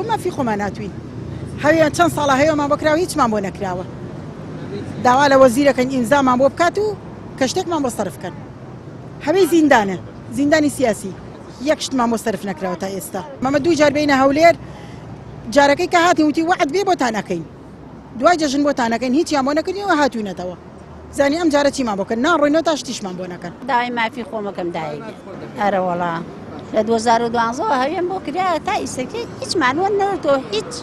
مافی خۆمان هاتوین هەوێ چەند ساڵە هەیەمان بۆ کراوە هیچمان بۆ نەکراوە داوا لە وەزیرەکەن ئیمزامان بۆ بکات و کە شتێکمان بۆ سەرف کەن هەوێ زیندانە زیندانی سیاسی یەک شتمان بۆ سەرف نەکراوە تا ئێستا مەمە دوو جار بینە هەولێر جارەکەی کە هاتین وتی وەعد بێ بۆتان ئەکەین دوای جەژن بۆتان ئەکەین هیچیان بۆ نەکردین و هاتوینەتەوە زانی ئەم جارە چیمان بۆ کەن ناڕۆینەوە تا شتیشمان بۆ نەکەن. داوای مافی خۆمەکەم دایە گیان. ئەرەوەڵا لە 2012 ەوە هەوێم بۆ کرا تا ئیسەکە هیچمان وەرنەگرتەوە هیچ.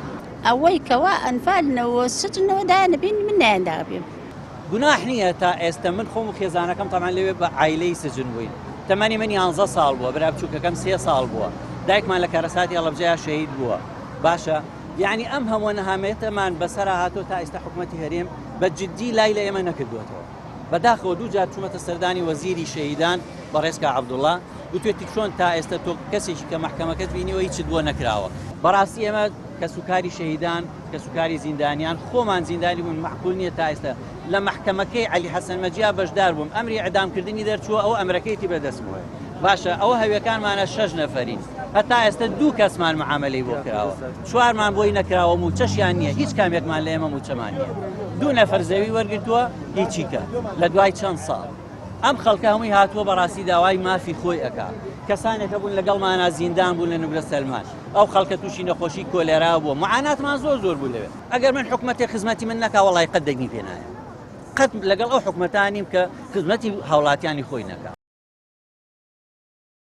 ئەوەی کەوا ئەنفال نەوە سجنەوە دایانە پێم من نایاندا پێم. گوناح نییە تا ئێستە من خۆم و خێزانەکەم تەبعەن لەوێ بە عایلەی سجن بووین تەمەنی من یانزە ساڵ بووە برا بچووکەکەم سێ ساڵ بووە دایکمان لە کارەساتی هەڵەبجەیا شەهید بووە باشە یعنی ئەم هەموو نەهامەتەمان بەسەرا هاتۆ تا ئێستا حکوومەتی هەرێم بە جدی لای لە ئێمە نەکردووەتەوە. بەداخەوە دوو جار چوومەتە سەردانی وەزیری شەهیدان بەڕێز کاک عەبدوڵا، گوتوێتی چۆن تا ئێستا تۆ کەسێکی کە مەحکەمەکەت بینیوە هیچت بۆ نەکراوە. بەڕاستی ئێمە کەسوکاری شەهیدان، کەسوکاری زیندانیان، خۆمان زیندانی بووین، مەعقول نییە تا ئێستا لە مەحکەمەکەی عەلی حەسەن مەجیا بەشدار بووم، ئەمری ئیعدامکردنی دەرچووە، ئەو ئەمرەکەیتی بەدەستمەوەیە. باشە ئەوە هەویەکانمانە شەش نەفەرین، هەتا ئێستا دوو کەسمان معامەلەی بۆ کراوە. چوارمان بۆی نەکراوە موچەشیان نییە هیچ کامێکمان لە ئێمە موچەمان نییە دوو نەفەر زەوی وەرگتووە هیچیکە لە دوای چەند ساڵ ئەم خەڵکە هەمووی هاتووە بەڕاستی داوای مافی خۆی ئەک کەسانێکە بوون لەگەڵمانە زیندان بوون لە نمرە سەلمان ئەو خەڵکە تووشی نەخۆشی کۆلێرا بووە معاناتمان زۆر زۆر بوو لەوێ ئەگەر من حکومەتێک خزمەتی من نەکا وەڵی قەت دەنگی پێنایە قەت لەگەڵ ئەو حکومەتانیم کە خزمەتی هاوڵاتیانی خۆی نەکا.